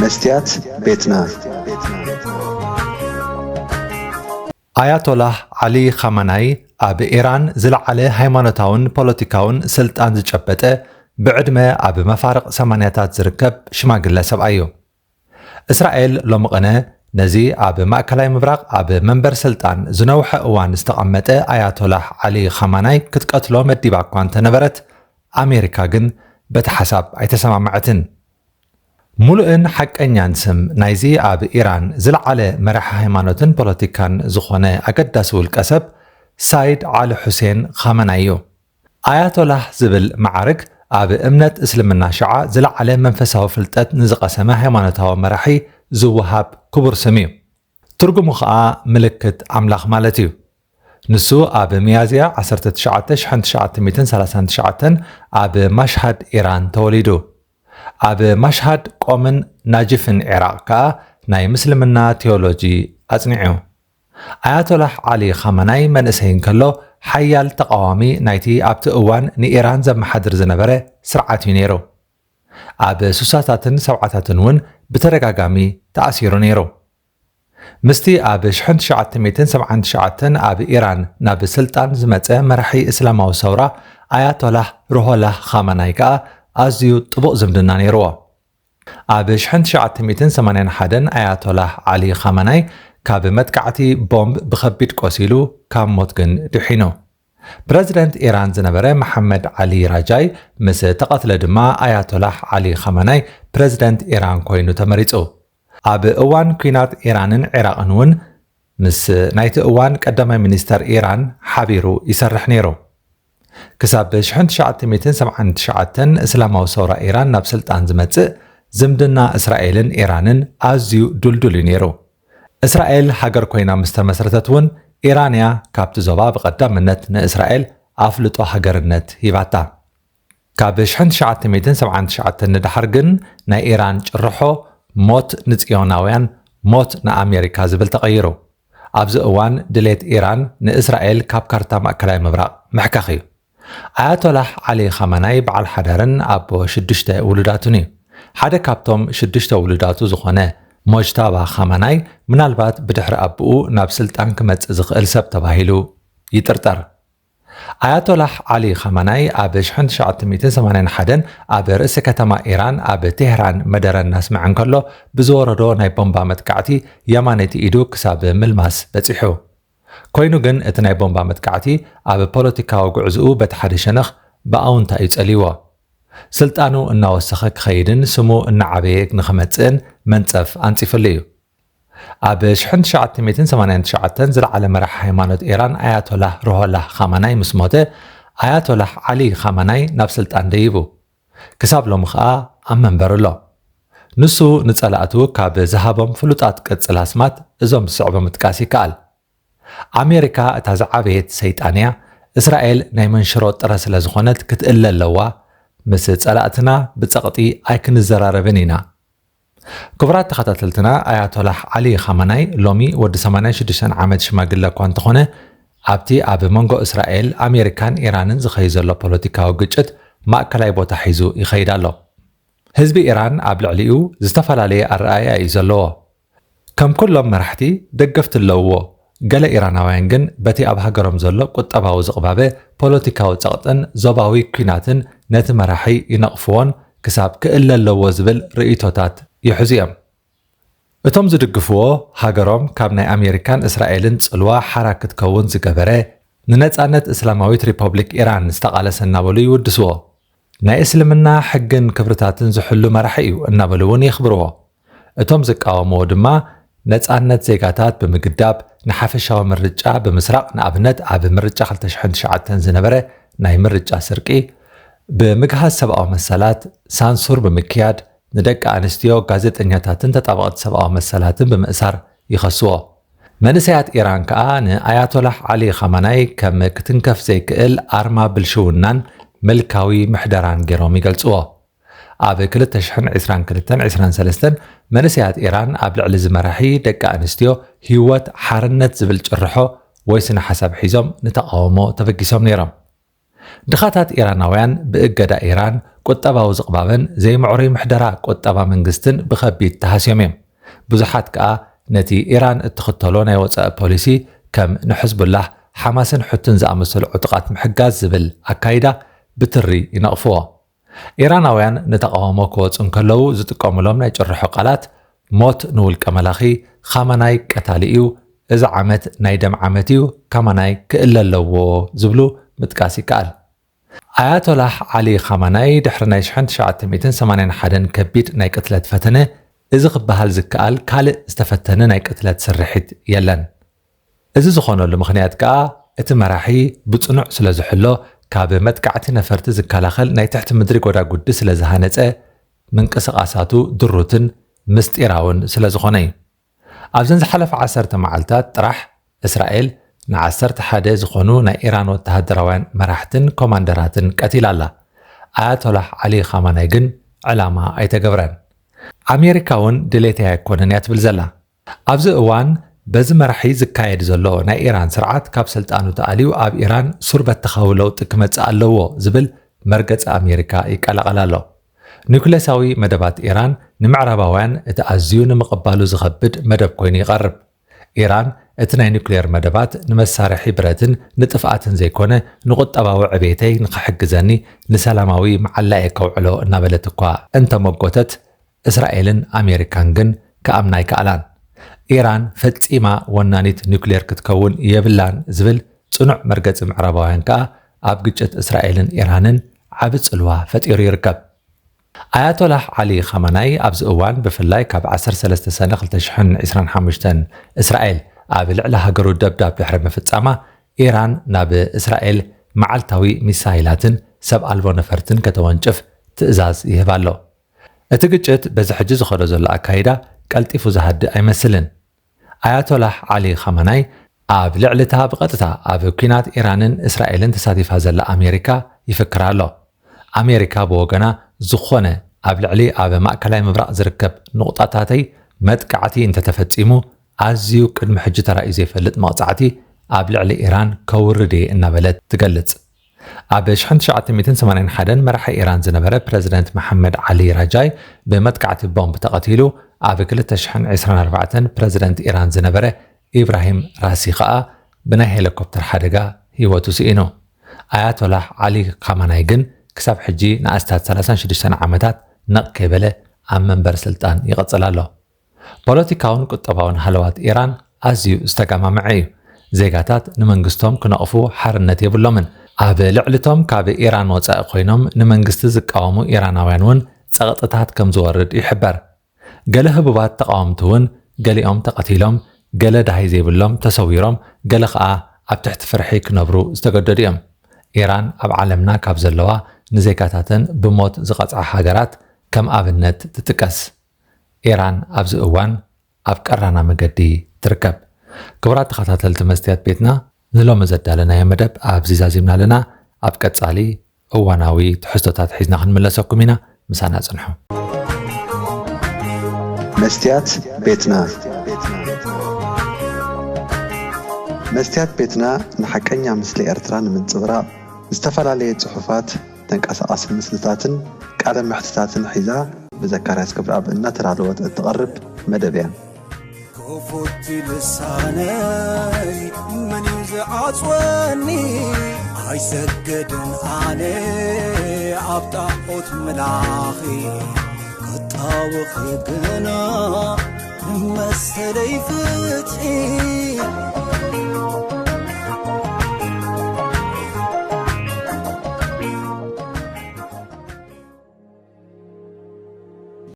መስትያት ቤትና። ኣያቶላህ ዓሊ ኻመናይ ኣብ ኢራን ዝለዓለ ሃይማኖታውን ፖለቲካውን ስልጣን ዝጨበጠ፣ ብዕድመ ኣብ መፋርቕ ሰማንያታት ዝርከብ ሽማግለ ሰብኣይ እዩ። እስራኤል ሎሚ ቕነ ነዚ ኣብ ማእከላይ ምብራቕ ኣብ መንበር ስልጣን ዝነውሐ እዋን ዝተቐመጠ ኣያቶላህ ዓሊ ኻማናይ ክትቀትሎ መዲባ እኳ እንተነበረት፣ ኣሜሪካ ግን በቲ ሓሳብ ኣይተሰማማዐትን። ሙሉእን ሓቀኛን ስም ናይዚ ኣብ ኢራን ዝለዓለ መራሒ ሃይማኖትን ፖለቲካን ዝኾነ ኣገዳሲ ውልቀ ሰብ ሳይድ ዓሊ ሑሴን ኻመናይ እዩ። ኣያቶላህ ዝብል መዓርግ ኣብ እምነት እስልምና ሽዓ ዝለዓለ መንፈሳዊ ፍልጠት ንዝቐሰመ ሃይማኖታዊ መራሒ ዝወሃብ ክቡር ስም እዩ። ትርጉሙ ኸኣ ምልክት ኣምላኽ ማለት እዩ። ንሱ ኣብ ሚያዝያ ዓሰርተ ትሽዓተ ሽሕን ትሽዓተ ሚእትን ሰላሳን ትሽዓተን ኣብ ማሽሃድ ኢራን ተወሊዱ። ኣብ ማሽሃድ ቆምን ናጅፍን ዒራቕ ከኣ ናይ ምስልምና ቴዎሎጂ ኣጽኒዑ። ኣያቶላህ ዓሊ ኻመናይ መንእሰይ እንከሎ ሓያል ተቓዋሚ ናይቲ ኣብቲ እዋን ንኢራን ዘመሓድር ዝነበረ ስርዓት እዩ ነይሩ። ኣብ ሱሳታትን ሰብዓታትን እውን ብተደጋጋሚ ተኣሲሩ ነይሩ። ምስቲ ኣብ ሽሕን ትሽዓተ ሚእትን ሰብዓን ትሽዓተን ኣብ ኢራን ናብ ስልጣን ዝመጸ መራሒ እስላማዊ ሰውራ ኣያቶላህ ሩሆላህ ኻመናይ ከኣ ኣዝዩ ጥቡቕ ዝምድና ነይርዎ። ኣብ ሽሕን ትሽዓተ ሚእትን ሰማንያን ሓደን ኣያቶላህ ዓሊ ኻመናይ ካብ መጥቃዕቲ ቦምብ ብኸቢድ ቆሲሉ ካብ ሞት ግን ድሒኑ። ፕረዚደንት ኢራን ዝነበረ መሓመድ ዓሊ ራጃይ ምስ ተቐትለ ድማ ኣያቶላህ ዓሊ ኻመናይ ፕረዚደንት ኢራን ኮይኑ ተመሪጹ። ኣብ እዋን ኲናት ኢራንን ዒራቕን እውን ምስ ናይቲ እዋን ቀዳማይ ሚኒስተር ኢራን ሓቢሩ ይሰርሕ ነይሩ። ክሳብ ሽሕን ትሽዓተ ሚእትን ሰብዓን ትሽዓተን እስላማዊ ሰውራ ኢራን ናብ ስልጣን ዝመጽእ ዝምድና እስራኤልን ኢራንን ኣዝዩ ዱልዱል እዩ ነይሩ። እስራኤል ሃገር ኮይና ምስ ተመስረተት እውን ኢራን እያ ካብቲ ዞባ ብቐዳምነት ንእስራኤል ኣፍልጦ ሃገርነት ሂባታ። ካብ ሽሕን ትሽዓተ ሚእትን ሰብዓን ትሽዓተን ንደሓር ግን ናይ ኢራን ጭርሖ ሞት ንጽዮናውያን፣ ሞት ንኣሜሪካ ዝብል ተቐይሩ። ኣብዚ እዋን ድሌት ኢራን ንእስራኤል ካብ ካርታ ማእከላይ ምብራቕ ምሕካኽ እዩ። ኣያቶላህ ዓሊ ኻመናይ በዓል ሓዳርን ኣቦ ሽዱሽተ ውሉዳቱን እዩ። ሓደ ካብቶም ሽዱሽተ ውሉዳቱ ዝኾነ ሞጅታባ ኻመናይ ምናልባት ብድሕሪ ኣቦኡ ናብ ስልጣን ክመጽእ ዝኽእል ሰብ ተባሂሉ ይጥርጠር። ኣያቶላህ ዓሊ ኻመናይ ኣብ ሽሕን ትሽዓተ ሚእትን ሰማንያን ሓደን ኣብ ርእሲ ከተማ ኢራን ኣብ ቴህራን መደረ እናስምዐ እንከሎ ብዝወረዶ ናይ ቦምባ መጥቃዕቲ የማነይቲ ኢዱ ክሳብ ምልማስ በጺሑ። ኮይኑ ግን እቲ ናይ ቦምባ መጥቃዕቲ ኣብ ፖለቲካዊ ጉዕዝኡ በቲ ሓደ ሸነኽ ብኣውንታ እዩ ጸልይዎ። ስልጣኑ እናወሰኸ ክኸይድን ስሙ እናዓበየ ንኽመጽእን መንጸፍ ኣንጺፍሉ እዩ። ኣብ ሽሕን ትሽዓተ ሚእትን ሰማንያን ትሽዓተን ዝለዓለ መራሒ ሃይማኖት ኢራን ኣያቶላህ ሩሆላህ ኻማናይ ምስ ሞተ፣ ኣያቶላህ ዓሊ ኻማናይ ናብ ስልጣን ደይቡ። ክሳብ ሎሚ ኸኣ ኣብ መንበር ኣሎ። ንሱ ንጸላእቱ ካብ ዝሃቦም ፍሉጣት ቅጽል ኣስማት እዞም ዝስዕቡ ምጥቃስ ይከኣል። ኣሜሪካ እታ ዝዓበየት ሰይጣን እያ። እስራኤል ናይ መንሽሮ ጥረ ስለ ዝኾነት ክትእለ ኣለዋ። ምስ ጸላእትና ብጸቕጢ ኣይክንዘራረብን ኢና። ክቡራት ተኸታተልትና፣ ኣያቶላህ ዓሊ ኻመናይ ሎሚ ወዲ ሰማንያን ሽዱሽተን ዓመት ሽማግለ እኳ እንተኾነ፣ ኣብቲ ኣብ መንጎ እስራኤል፣ ኣሜሪካን ኢራንን ዝኸይድ ዘሎ ፖለቲካዊ ግጭት ማእከላይ ቦታ ሒዙ ይኸይድ ኣሎ። ህዝቢ ኢራን ኣብ ልዕሊኡ ዝተፈላለየ ኣረኣእያ እዩ ዘለዎ። ከም ኩሎም መራሕቲ ደገፍቲ ኣለውዎ። ገለ ኢራናውያን ግን በቲ ኣብ ሃገሮም ዘሎ ቁጠባዊ ዝቕባበ፣ ፖለቲካዊ ጸቕጥን ዞባዊ ኲናትን ነቲ መራሒ ይነቕፍዎን ክሳብ ክእለ ኣለዎ ዝብል ርእይቶታት ይሕዙ እዮም። እቶም ዝድግፍዎ፣ ሃገሮም ካብ ናይ ኣሜሪካን እስራኤልን ጽልዋ ሓራ ክትከውን ዝገበረ፣ ንነጻነት እስላማዊት ሪፐብሊክ ኢራን ዝተቓለሰ እናበሉ ይውድስዎ። ናይ እስልምና ሕግን ክብርታትን ዝሕሉ መራሒ እዩ እናበሉ እውን የኽብርዎ። እቶም ዝቃወምዎ ድማ ነጻነት ዜጋታት ብምግዳብ ንሓፈሻዊ ምርጫ ብምስራቕ፣ ንኣብነት ኣብ ምርጫ ክልተ ሽሕን ትሽዓተን ዝነበረ ናይ ምርጫ ስርቂ፣ ብምግሃስ ሰብኣዊ መሰላት፣ ሳንሱር ብምክያድ፣ ንደቂ ኣንስትዮ፣ ጋዜጠኛታትን ተጣበቕቲ ሰብኣዊ መሰላትን ብምእሳር ይኸስዎ። መንእሰያት ኢራን ከኣ ንኣያቶላህ ዓሊ ኻማናይ ከም ክትንከፍ ዘይክእል ኣርማ ብልሽውናን ምልካዊ ምሕደራን ገይሮም ይገልጽዎ። ኣብ ክልተ ሽሕን ዕስራን ክልተን ዕስራን ሰለስተን መንእሰያት ኢራን ኣብ ልዕሊ እዚ መራሒ ደቂ ኣንስትዮ ህይወት ሓርነት ዝብል ጭርሖ ወይ ስነ ሓሳብ ሒዞም ንተቓውሞ ተበጊሶም ነይሮም። ድኻታት ኢራናውያን ብእገዳ ኢራን ቁጠባዊ ዝቕባበን ዘይምዕሩይ ምሕደራ ቁጠባ መንግስትን ብኸቢድ ተሃስዮም እዮም። ብዙሓት ከኣ ነቲ ኢራን እትኽተሎ ናይ ወጻኢ ፖሊሲ ከም ንሕዝቡላህ ሓማስን ሑትን ዝኣመሰሉ ዕጡቓት ምሕጋዝ ዝብል ኣካይዳ ብትሪ ይነቕፍዎ። ኢራናውያን ንተቓውሞ ክወጹ እንከለዉ ዝጥቀሙሎም ናይ ጭርሖ ቃላት ሞት ንውልቀ መላኺ፣ ኻመናይ ቀታሊ እዩ፣ እዚ ዓመት ናይ ደም ዓመት እዩ፣ ካማናይ ክእለ ኣለዎ ዝብሉ ምጥቃስ ይከኣል። ኣያቶላህ ዓሊ ኻማናይ ድሕሪ ናይ ሽሕን ትሽዓተ ሚእትን ሰማንያን ሓደን ከቢድ ናይ ቅትለት ፈተነ፣ እዚ ክበሃል ዝከኣል ካልእ ዝተፈተነ ናይ ቅትለት ስርሒት የለን። እዚ ዝኾነሉ ምኽንያት ከኣ እቲ መራሒ ብጽኑዕ ስለ ዝሕሎ፣ ካብ መጥቃዕቲ ነፈርቲ ዝከላኸል ናይ ትሕቲ ምድሪ ጎዳጉዲ ስለ ዝሃነጸ፣ ምንቅስቓሳቱ ድሩትን ምስጢራውን ስለ ዝኾነ እዩ። ኣብዘን ዝሓለፈ ዓሰርተ መዓልታት ጥራሕ እስራኤል ንዓሰርተ ሓደ ዝኾኑ ናይ ኢራን ወተሃደራውያን መራሕትን ኮማንደራትን ቀቲላ ኣላ። ኣያቶላህ ዓሊ ኻማናይ ግን ዕላማ ኣይተገብረን። ኣሜሪካ እውን ድሌተይ ኣይኮነን እያ ትብል ዘላ። ኣብዚ እዋን በዚ መራሒ ዝካየድ ዘሎ ናይ ኢራን ስርዓት ካብ ስልጣኑ ተኣልዩ ኣብ ኢራን ሱር በተኻዊ ለውጢ ክመጽእ ኣለዎ ዝብል መርገጺ ኣሜሪካ ይቀላቐል ኣሎ። ኒውክሌሳዊ መደባት ኢራን ንምዕራባውያን እቲ ኣዝዩ ንምቕባሉ ዝኸብድ መደብ ኮይኑ ይቐርብ። ኢራን እቲ ናይ ኒውክሌር መደባት ንመሳርሒ ብረትን ንጥፍኣትን ዘይኮነ ንቁጠባዊ ዕቤተይ ንኽሕግዘኒ ንሰላማዊ መዓላ እየ ከውዕሎ እናበለት እኳ እንተመጎተት፣ እስራኤልን ኣሜሪካን ግን ክኣምና ኣይከኣላን። ኢራን ፈጺማ ወናኒት ኒውክሌር ክትከውን የብላን ዝብል ጽኑዕ መርገጺ ምዕራባውያን ከኣ ኣብ ግጭት እስራኤልን ኢራንን ዓቢ ጽልዋ ፈጢሩ ይርከብ። ኣያቶላህ ዓሊ ኻማናይ ኣብዚ እዋን ብፍላይ ካብ ዓሰርተ ሰለስተ ሰነ ክልተ ሽሕን ዕስራን ሓሙሽተን እስራኤል ኣብ ልዕሊ ሃገሩ ደብዳብ ድሕሪ ምፍጻማ፣ ኢራን ናብ እስራኤል መዓልታዊ ሚሳይላትን ሰብ ኣልቦ ነፈርትን ከተወንጭፍ ትእዛዝ ይህብ ኣሎ። እቲ ግጭት በዚ ሕጂ ዝኸዶ ዘሎ ኣካይዳ ቀልጢፉ ዝሃድእ ኣይመስልን። ኣያቶላህ ዓሊ ኻማናይ ኣብ ልዕሊ እታ ብቐጥታ ኣብ ኲናት ኢራንን እስራኤልን ተሳቲፋ ዘላ ኣሜሪካ ይፍክር ኣሎ። ኣሜሪካ ብወገና፣ ዝኾነ ኣብ ልዕሊ ኣብ ማእከላይ ምብራቕ ዝርከብ ንቑጣታተይ መጥቃዕቲ እንተተፈጺሙ፣ ኣዝዩ ቅድሚ ሕጂ ተራእዩ ዘይፈልጥ መቕጻዕቲ ኣብ ልዕሊ ኢራን ከውርድ እየ እናበለት ትገልጽ። ኣብ ሽሕን ትሽዓተ ሚእትን ሰማንያን ሓደን መራሒ ኢራን ዝነበረ ፕረዚደንት መሓመድ ዓሊ ራጃይ ብመጥቃዕቲ ቦምብ ተቐቲሉ፣ ኣብ ክልተ ሽሕን ዕስራን ኣርባዕተን ፕረዚደንት ኢራን ዝነበረ ኢብራሂም ራሲ ኸኣ ብናይ ሄሊኮፕተር ሓደጋ ህይወቱ ስኢኑ። ኣያቶላህ ዓሊ ኻማናይ ግን ክሳብ ሕጂ ንኣስታት ሰላሳን ሽዱሽተን ዓመታት ነቕ ከይበለ ኣብ መንበር ስልጣን ይቕጽል ኣሎ። ፖለቲካውን ቁጠባውን ሃለዋት ኢራን ኣዝዩ ዝተጋማመዐ እዩ። ዜጋታት ንመንግስቶም ክነቕፉ ሓርነት የብሎምን። ኣብ ልዕሊቶም ካብ ኢራን ወጻኢ ኮይኖም ንመንግስቲ ዝቃወሙ ኢራናውያን እውን ጸቕጥታት ከም ዝወርድ ይሕበር። ገለ ህቡባት ተቓወምቲ እውን ገሊኦም ተቐቲሎም፣ ገለ ዳሃይ ዘይብሎም ተሰዊሮም፣ ገለ ኸኣ ኣብ ትሕቲ ፍርሒ ክነብሩ ዝተገደዱ እዮም። ኢራን ኣብ ዓለምና ካብ ዘለዋ ንዜጋታተን ብሞት ዝቐጽዓ ሃገራት ከም ኣብነት ትጥቀስ። ኢራን ኣብዚ እዋን ኣብ ቀራና መገዲ ትርከብ። ክቡራት ተኸታተልቲ መስትያት ቤትና፣ ንሎሚ ዘዳለናዮ መደብ ኣብዚ ዛዚምና ኣለና። ኣብ ቀጻሊ እዋናዊ ትሕዝቶታት ሒዝና ክንምለሰኩም ኢና። ምሳና ጽንሑ። መስትያት ቤትና። መስትያት ቤትና ንሓቀኛ ምስሊ ኤርትራ ንምንጽብራቕ ዝተፈላለየ ጽሑፋት፣ ተንቀሳቓሲ ምስልታትን ቃለ መሕትታትን ሒዛ ብዘካርያስ ክብረኣብ እናተዳለወት እትቐርብ መደብ እያ። ክፉት ልሳነይ መን እዩ ዝዓጽወኒ? ኣይሰግድን ኣነ ኣብ ጣዖት ምላኺ፣ ክጣወኺ ግና ንመሰለይ ፍትሒ።